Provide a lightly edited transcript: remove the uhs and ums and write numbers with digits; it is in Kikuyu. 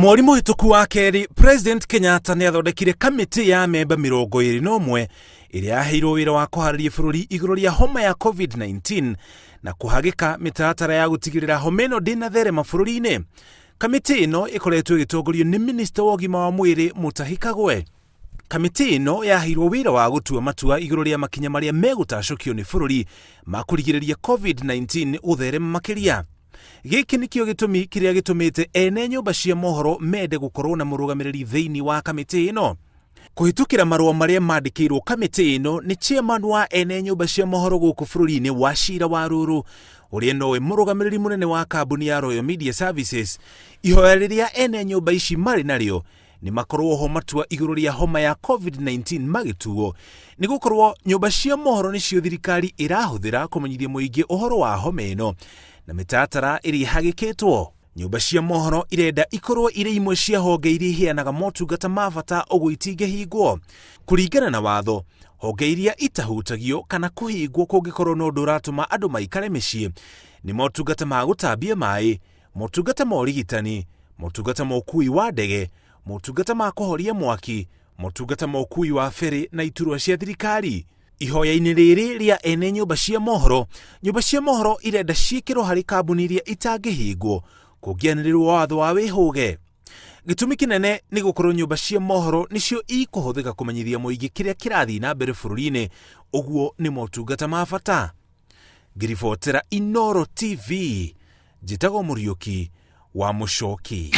Mweri mũhĩtũku wa kerĩ, President Kenyatta nĩ athondekire kamĩtĩ ya memba 21 ĩrĩa yaheirwo wĩra wa kũharĩria bũrũri igũrũ rĩa homa ya COVID-19 na kũhagĩka mĩtaratara ya gũtigĩrĩra homa ĩno ndĩnatherema bũrũri-inĩ. Kamĩtĩ ĩno ĩkoretwo ĩgĩtongorio nĩ minista wa ũgima wa mwĩrĩ Mutahi Kagwe. Kamĩtĩ ĩno yaheirwo wĩra wa gũtua matua igũrũ rĩa makinya marĩa megũtacũkio nĩ bũrũri ma kũrigĩrĩria COVID-19 gũtherema makĩria. Gĩkĩ nĩkĩo gĩtũmi kĩrĩa gĩtũmĩte ene nyũmba cia mohoro mende gũkorwo na mũrũgamĩrĩri thĩinĩ wa kamĩtĩ ĩno. Kũhĩtũkĩra marũa marĩa mandĩkĩirwo kamĩtĩ ĩno nĩ chairman wa ene nyũmba cia mohoro gũkũ bũrũri-inĩ Wachira Warũrũ, ũrĩa nowe mũrũgamĩrĩri mũnene wa kambuni ya Royal Media Services, ihoya rĩrĩa ene nyũmba ici marĩ narĩo nĩ makorwo ho matua igũrũ rĩa homa ya COVID-19 magĩtuo nĩ gũkorwo nyũmba cia mohoro nĩcio thirikari ĩrahũthĩra kũmenyithia mũingĩ ũhoro wa homa ĩno na mĩtaratara ĩrĩa ĩhagĩkĩtwo. Nyũmba cia mohoro irenda ikorwo irĩ imwe cia honge iria iheanaga motungata ma bata ũguo itingĩhingwo. Kũringana na watho, honge iria itahutagio kana kũhingwo kũngĩkorwo na ũndũ ũratũma andũ maikare mĩciĩ nĩ motungata ma gũtambia maĩ, motungata ma ũrigitani, motungata ma ũkui wa ndege, motungata ma kũhoria mwaki, motungata ma ũkui wa ferry na iturwa cia thirikari. Ihoya-inĩ rĩrĩ rĩa ene nyũmba cia mohoro, nyũmba cia mohoro irenda ciĩkĩrwo harĩ kambuni iria itangĩhingwo kũngĩanĩrĩrwo watho wa wĩhũge. Gĩtũmi kĩnene nĩ gũkorwo nyũmba cia mohoro nĩcio ikũhũthĩka kũmenyithia mũingĩ kĩrĩa kĩrathiĩ na mbere bũrũri-inĩ, ũguo nĩ motungata ma bata. Ngĩribotera Inooro TV, njĩtagwo Mũriũki wa Mũcoki.